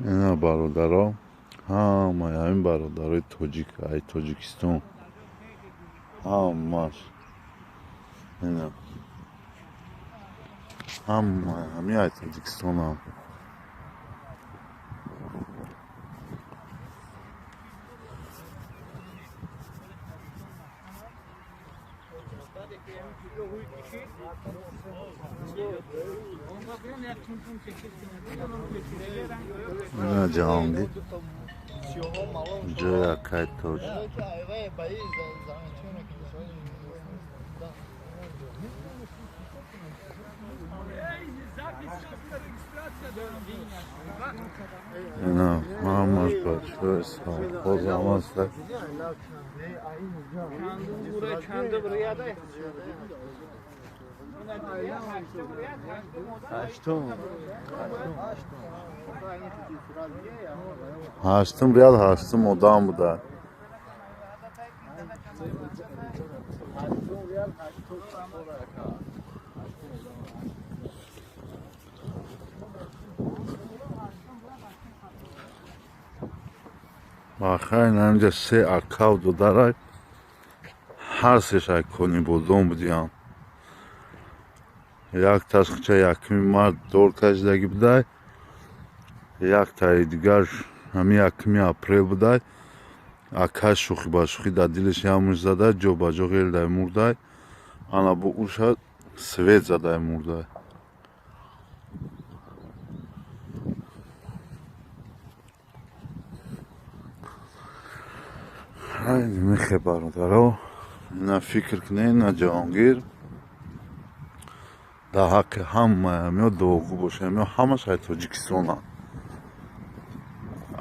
Ина бародаро, ҳамаи ҳамин бародарои тоҷик, ай Тоҷикистон. Ҳамаш. Ина. Ҳамаи ҳамин ай Тоҷикистонам. Ина Ҷаҳонгир. Ҷои акай тоҷ. Ина ҳамаш бачаҳои совхоз ҳамаста. Ҳаштум ряд ҳаштум одам буда. Бахайр, инҷа се акав додарай, ҳар сешай Конибодом будиям. Якташ хича якуми март дор кашидагӣ будай, яктаи дигар ҳамин 1 апрел будай. Акаш шӯхӣ ба шӯхӣ дар дилаш як муш задай, ҷо ба ҷо ғелдай мурдай. Ана бо уша свет задай мурдай. Мехе бародаро, ина фикр кунед, ина Ҷаҳонгир дар ҳаққи ҳамаи ҳамиё дуогӯ бошад. Ҳамиё ҳамаш ай Тоҷикистонанд.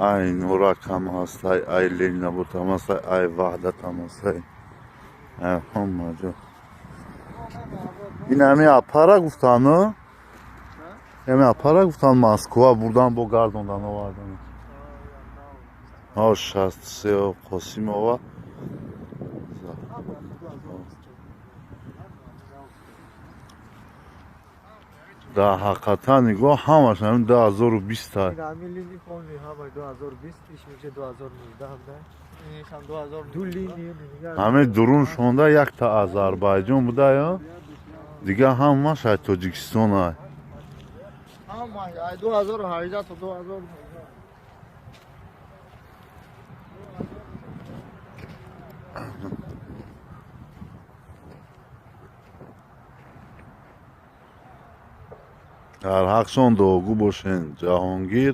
Ай Норак ҳам ҳастай, ай Ленинобод ҳам ҳастай, ай Ваҳдат ҳам ҳастай, ай ҳама ҷо. Ин ҳами апара гуфтан, ҳами апара гуфтан Москва бурдан, бо гардондан овардан. Ҳо, 63 Қосимова. Дар ҳақиқатан нигоҳ, ҳамаш ҳамин 2020 тай. Ҳамин дурун шонда якта Озарбойҷон будая, дигар ҳамаш ай Тоҷикистон ай. 2018 то 2019. Дар ҳақшон дуогӯ бошен. Ҷаҳонгир